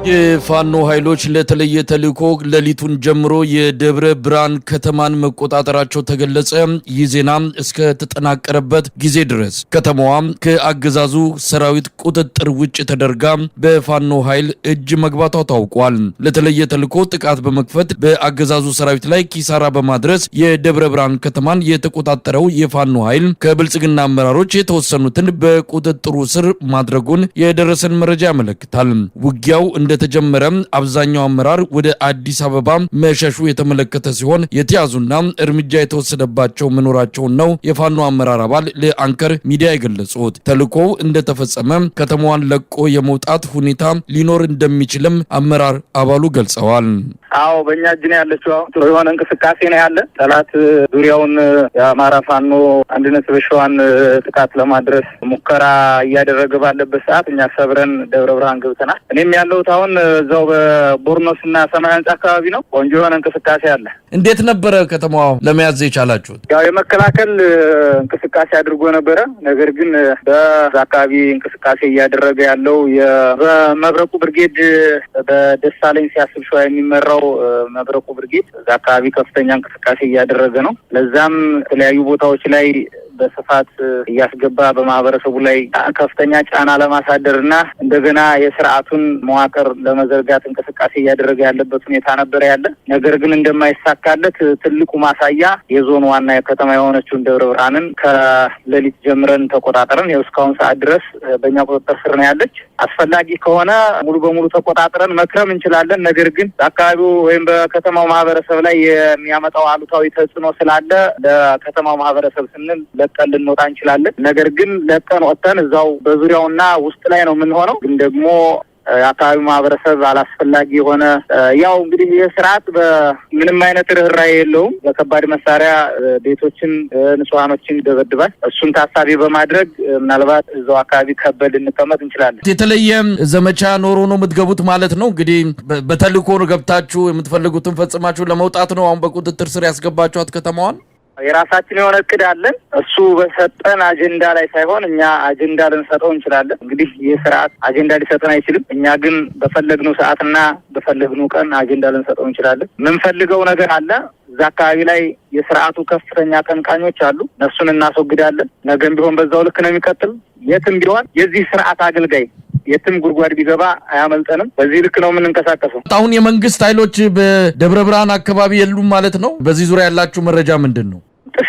የፋኖ ኃይሎች ለተለየ ተልዕኮ ሌሊቱን ጀምሮ የደብረ ብርሃን ከተማን መቆጣጠራቸው ተገለጸ። ይህ ዜና እስከ ተጠናቀረበት ጊዜ ድረስ ከተማዋ ከአገዛዙ ሰራዊት ቁጥጥር ውጭ ተደርጋ በፋኖ ኃይል እጅ መግባቷ ታውቋል። ለተለየ ተልዕኮ ጥቃት በመክፈት በአገዛዙ ሰራዊት ላይ ኪሳራ በማድረስ የደብረ ብርሃን ከተማን የተቆጣጠረው የፋኖ ኃይል ከብልጽግና አመራሮች የተወሰኑትን በቁጥጥሩ ስር ማድረጉን የደረሰን መረጃ ያመለክታል። ውጊያው እንደተጀመረ አብዛኛው አመራር ወደ አዲስ አበባ መሸሹ የተመለከተ ሲሆን የተያዙና እርምጃ የተወሰደባቸው መኖራቸውን ነው የፋኖ አመራር አባል ለአንከር ሚዲያ የገለጹት። ተልዕኮው እንደተፈጸመ ከተማዋን ለቆ የመውጣት ሁኔታ ሊኖር እንደሚችልም አመራር አባሉ ገልጸዋል። አዎ፣ በእኛ እጅ ነው ያለችው። አሁን ጥሩ የሆነ እንቅስቃሴ ነው ያለ። ጠላት ዙሪያውን የአማራ ፋኖ አንድነት በሸዋን ጥቃት ለማድረስ ሙከራ እያደረገ ባለበት ሰዓት እኛ ሰብረን ደብረ ብርሃን ገብተናል። እኔም ያለሁት አሁን እዛው በቦርኖስ እና ሰማያዊ ህንጻ አካባቢ ነው። ቆንጆ የሆነ እንቅስቃሴ አለ። እንዴት ነበረ ከተማዋ ለመያዝ የቻላችሁት? ያው የመከላከል እንቅስቃሴ አድርጎ ነበረ። ነገር ግን በዛ አካባቢ እንቅስቃሴ እያደረገ ያለው በመብረቁ ብርጌድ፣ በደሳለኝ ሲያስብ ሸዋ የሚመራው መብረቁ ብርጌድ እዛ አካባቢ ከፍተኛ እንቅስቃሴ እያደረገ ነው። ለዛም የተለያዩ ቦታዎች ላይ በስፋት እያስገባ በማህበረሰቡ ላይ ከፍተኛ ጫና ለማሳደር እና እንደገና የስርዓቱን መዋቅር ለመዘርጋት እንቅስቃሴ እያደረገ ያለበት ሁኔታ ነበረ ያለ። ነገር ግን እንደማይሳካለት ትልቁ ማሳያ የዞን ዋና ከተማ የሆነችውን ደብረ ብርሃንን ከሌሊት ጀምረን ተቆጣጠረን ይኸው እስካሁን ሰዓት ድረስ በእኛ ቁጥጥር ስር ነው ያለች። አስፈላጊ ከሆነ ሙሉ በሙሉ ተቆጣጥረን መክረም እንችላለን። ነገር ግን በአካባቢው ወይም በከተማው ማህበረሰብ ላይ የሚያመጣው አሉታዊ ተጽዕኖ ስላለ ለከተማው ማህበረሰብ ስንል ለቀን ልንወጣ እንችላለን። ነገር ግን ለቀን ወጥተን እዛው በዙሪያውና ውስጥ ላይ ነው የምንሆነው። ግን ደግሞ የአካባቢው ማህበረሰብ አላስፈላጊ የሆነ፣ ያው እንግዲህ ይህ ስርዓት በምንም አይነት ርኅራኄ የለውም። በከባድ መሳሪያ ቤቶችን፣ ንጹሐኖችን ይደበድባል። እሱን ታሳቢ በማድረግ ምናልባት እዛው አካባቢ ከበን ልንቀመጥ እንችላለን። የተለየ ዘመቻ ኖሮ ነው የምትገቡት ማለት ነው? እንግዲህ በተልእኮ ገብታችሁ የምትፈልጉትን ፈጽማችሁ ለመውጣት ነው አሁን በቁጥጥር ስር ያስገባችኋት ከተማዋን? የራሳችን የሆነ እቅድ አለን። እሱ በሰጠን አጀንዳ ላይ ሳይሆን እኛ አጀንዳ ልንሰጠው እንችላለን። እንግዲህ ይህ ስርዓት አጀንዳ ሊሰጠን አይችልም። እኛ ግን በፈለግነው ሰዓትና በፈለግነው ቀን አጀንዳ ልንሰጠው እንችላለን። የምንፈልገው ነገር አለ። እዛ አካባቢ ላይ የስርዓቱ ከፍተኛ አቀንቃኞች አሉ። እነሱን እናስወግዳለን። ነገም ቢሆን በዛው ልክ ነው የሚቀጥል። የትም ቢሆን የዚህ ስርዓት አገልጋይ የትም ጉድጓድ ቢገባ አያመልጠንም። በዚህ ልክ ነው የምንንቀሳቀሰው። አሁን የመንግስት ኃይሎች በደብረ ብርሃን አካባቢ የሉም ማለት ነው? በዚህ ዙሪያ ያላችሁ መረጃ ምንድን ነው?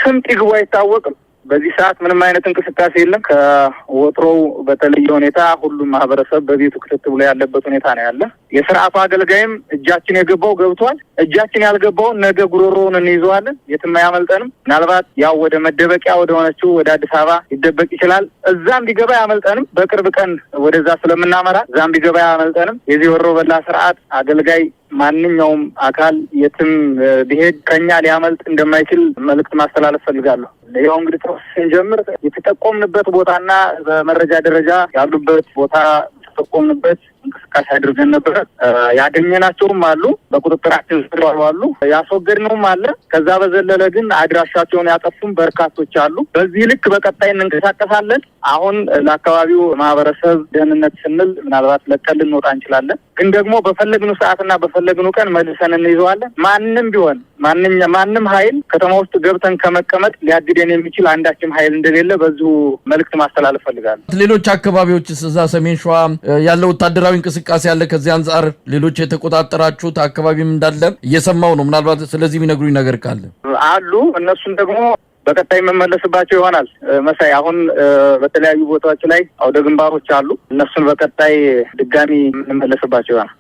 ስምጥ ይግቡ አይታወቅም። በዚህ ሰዓት ምንም አይነት እንቅስቃሴ የለም። ከወትሮው በተለየ ሁኔታ ሁሉም ማህበረሰብ በቤቱ ክትት ብሎ ያለበት ሁኔታ ነው ያለ። የስርዓቱ አገልጋይም እጃችን የገባው ገብቷል። እጃችን ያልገባውን ነገ ጉሮሮውን እንይዘዋለን። የትም አያመልጠንም። ምናልባት ያው ወደ መደበቂያ ወደ ሆነችው ወደ አዲስ አበባ ሊደበቅ ይችላል። እዛም ቢገባ አያመልጠንም። በቅርብ ቀን ወደዛ ስለምናመራ እዛም ቢገባ አያመልጠንም። የዚህ ወሮ በላ ስርዓት አገልጋይ ማንኛውም አካል የትም ቢሄድ ከኛ ሊያመልጥ እንደማይችል መልእክት ማስተላለፍ ፈልጋለሁ። ያው እንግዲህ ስንጀምር የተጠቆምንበት ቦታና በመረጃ ደረጃ ያሉበት ቦታ የተጠቆምንበት እንቅስቃሴ አድርገን ነበረ። ያገኘናቸውም አሉ፣ በቁጥጥራችን ስር አሉ፣ ያስወገድነውም አለ። ከዛ በዘለለ ግን አድራሻቸውን ያጠፉም በርካቶች አሉ። በዚህ ልክ በቀጣይ እንንቀሳቀሳለን። አሁን ለአካባቢው ማህበረሰብ ደህንነት ስንል ምናልባት ለቀን ልንወጣ እንችላለን። ግን ደግሞ በፈለግነው ሰዓትና በፈለግነው ቀን መልሰን እንይዘዋለን። ማንም ቢሆን ማንም ኃይል ከተማ ውስጥ ገብተን ከመቀመጥ ሊያግደን የሚችል አንዳችም ኃይል እንደሌለ በዚሁ መልእክት ማስተላለፍ ፈልጋለሁ። ሌሎች አካባቢዎች እዛ ሰሜን ሸዋ ያለው ወታደራዊ እንቅስቃሴ አለ። ከዚህ አንጻር ሌሎች የተቆጣጠራችሁት አካባቢም እንዳለ እየሰማው ነው። ምናልባት ስለዚህ የሚነግሩኝ ነገር ካለ። አሉ። እነሱን ደግሞ በቀጣይ የምመለስባቸው ይሆናል። መሳይ፣ አሁን በተለያዩ ቦታዎች ላይ አውደ ግንባሮች አሉ። እነሱን በቀጣይ ድጋሚ የምንመለስባቸው ይሆናል።